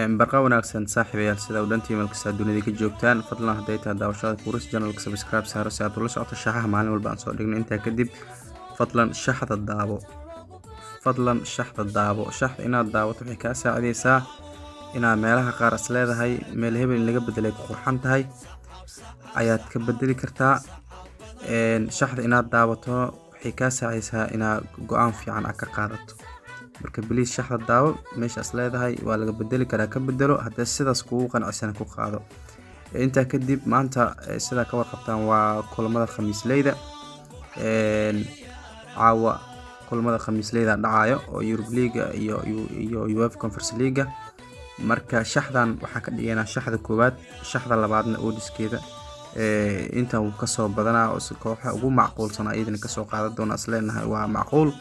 Barqa wanaagsan, saaxiibayaal, sida u dhantii meel kasta dunida ka joogtaan. Fadlan, hadday tahay daawashada kuris, channelka subscribe saaro si aad ula socoto shaxaha maalin walba aan soo dhigno. Intaa kadib, fadlan shaxda daawo, fadlan shaxda daawo. Shaxda inaad daawato waxay kaa saacideysaa inaad meelaha qaar is leedahay meel hebel in laga bedelay ku qurxan tahay ayaad ka bedeli kartaa. Shaxda inaad daawato waxay kaa saacideysaa inaad go-aan fiican aad ka qaadato. Marka please, shaxda daawo. Meeshaas leedahay waa laga bedeli karaa, ka bedelo. Haddii sidaas kugu qanacsan, ku qaado. Intaa kadib, maanta sidaa ka warqabtaan waa kulamada Khamiisleyda. Caawa kulamada Khamiisleyda dhacayo oo Europe League iyo UEFA Conference League. Marka shaxdan waxaa ka dhiganaa shaxda koowaad, shaxda labaadna oddskeeda intan wuu kasoo badanaa oo kooxa ugu macquulsan iyadana kasoo qaadan doona isleenahay waa macquul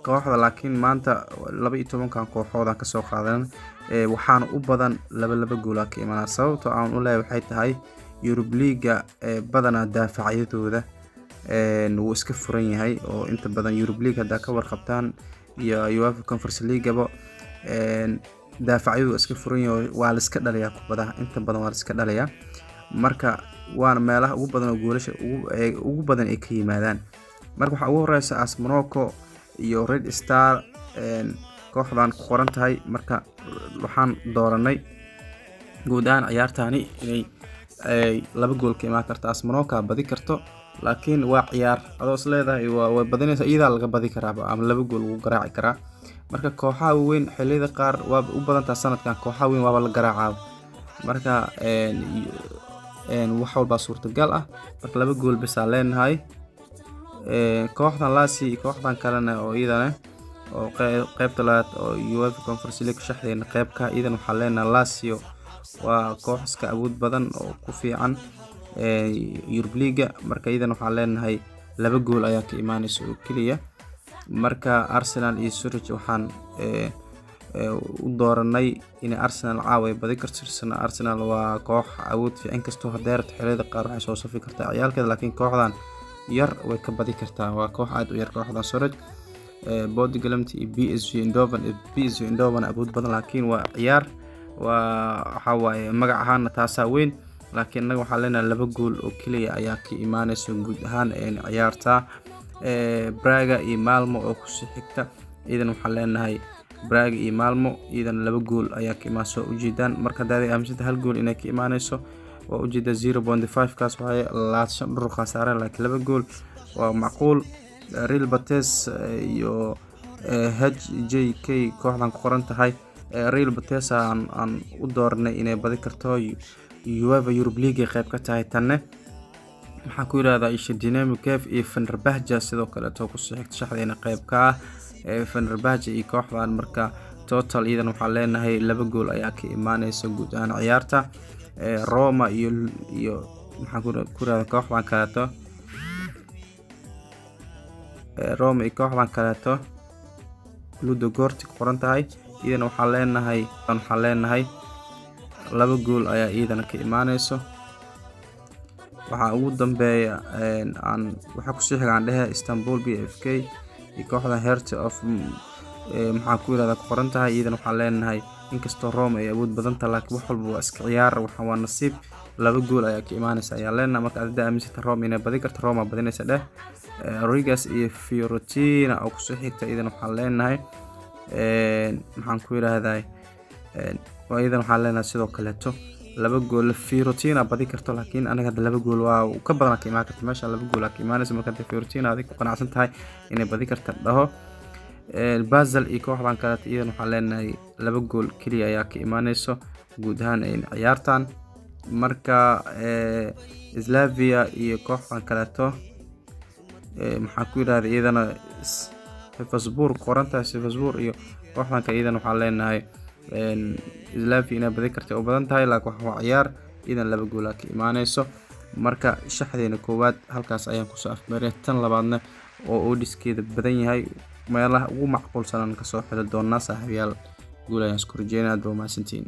kooxda. Laakiin maanta 12-kan kooxooda kasoo qaadan waxaana u badan laba laba goolaa ka imanaa. Sababta aan u leeyahay waxay tahay Europe League badanaa daafacyadooda wuu iska furan yahay, oo inta badan Europe League haddaa ka warqabtaan iyo UEFA Conference Leagueba, daafacyadu waa iska furan yahay, waa la iska dhaliyaa kubadaha, inta badan waa la iska dhaliyaa. Marka waana meelaha ugu badan oo goolasha ugu badan ay ka yimaadaan. Marka waxaa ugu horeysa AS Monaco iyo Red Star kooxdan ku qoran tahay. Marka waxaan dooranay guud ahaan ciyaartani inay laba gool ka imaan karto, AS Monaco badi karto. Laakiin waa ciyaar adoo is leedahay waa way badinaysa, iyadaa laga badi karaaba ama laba gool lagu garaaci karaa. Marka kooxaha waaweyn xilliyada qaar waaba u badantaa, sanadkan kooxaha weyn waaba la garaacaa. Marka wax walbaa suurtagal ah. Marka laba gool bisaa leenahay. Kooxdan Lazio iyo kooxdan kalena oo iyadana oo qeybta labaad oo UEFA Conference League shaxdeena qeybka, iyadan waxaa leenahay Lazio waa koox iska awood badan oo ku fiican Europe League. Marka iyadan waxaa leenahay laba gool ayaa ka imaaneysa oo keliya. Marka Arsenal iyo Zurich waxaan u dooranay inay Arsenal caawa ay badi karto. Arsenal waa koox awood fiican kastoo hadday rabto xilliyada qaar waxay soo safi kartaa ciyaalkeeda, laakiin kooxdan yar way ka badi kartaa, waa koox aad u yar kooxdan Zurich. Bodø Glimt iyo PSV Eindhoven, PSV Eindhoven awood badan, laakiin waa ciyaar, waa waxaa waaye magac ahaana taasaa weyn, laakiin innaga waxaa leenahay laba gool oo keliya ayaa ka imaaneysa guud ahaan ciyaarta. Braga iyo Malmo oo kusii xigta, iyadan waxaan leenahay Braga iyo Malmo iyadan laba gool ayaa ka imaaneysa. Ujeedaan, marka haddaad aaminsanta hal gool inay ka imaaneyso, waa ujeeda 0.5 kaas waaye, 25 dhur khasaare, laakiin laba gool waa macquul. Real Betis iyo HJK kooxdan ku qoran tahay, Real Betis aan u dooranay inay badi karto, UEFA Europe League ay qayb ka tahay tanne. Maxaa ku yirahdaa isha Dynamo Kiev iyo Fenerbahce sidoo kaleeto kusoo xigta shaxdeena qayb ka ah, Fenerbahce iyo kooxdan. Marka total iyadan waxaan leenahay laba gool ayaa ka imaaneysa guud ahaan ciyaarta. Roma iyo maxaa ku yirahdaa kooxdan kaleeto, Roma iyo kooxdan kaleeto Ludogorets ku qoran tahay, iyadana waxaan leenahay laba gool ayaa iyadana ka imaaneyso. Waxaa ugu dambeeya aan waxaa kusii xiga aan dhehe Istanbul BFK iyo kooxda Heart of maxaa ku yirahdaa ku qoran tahay. Iyadana waxaan leenahay inkastoo Roma ay awood badan tahay, laakiin wax walba waa iska ciyaar, waxa waa nasiib, laba gool ayaa ka imaaneysa ayaa leenahay. Marka adida aaminsanta Roma inay badi karto, Roma badinaysa dheh. Rigas iyo Fiorentina oo kusoo xigta, iyadana waxaan leenahay maxaan ku yiraahdaa, iyadan waxaan leenahay sidoo kaleeto laba gool Fiorentina badi karto. Laakiin anaga hadda laba gool waa ka badan ka imaan karta meesha, laba gool ka imaanaysa. Marka hadda Fiorentina adig ku qanacsan tahay inay badi karta dhaho. Basel iyo kooxdan kaleeto, iyadan waxaan leenahay laba gool keliya ayaa ka imaaneyso guud ahaan ciyaartan. Marka Slavia iyo kooxdan kaleeto, maxaa ku yirahda, iyadana Sivasspor qorantahay, Sivasspor iyo kooxdan kale, iyadana waxaan leenahay Slavia inay badi kartay u badan tahay, laakiin wax waa ciyaar, iyadan laba gool ka imaaneyso. Marka shaxdeena koowaad halkaas ayaan kusoo afmeeray. Tan labaadna oo oddskeeda badan yahay, meelaha ugu macquulsan aan kasoo xili doonaa. Saaxiibayaal, guul ayaan isku rajeynaya. Aad baa umahadsantihiin.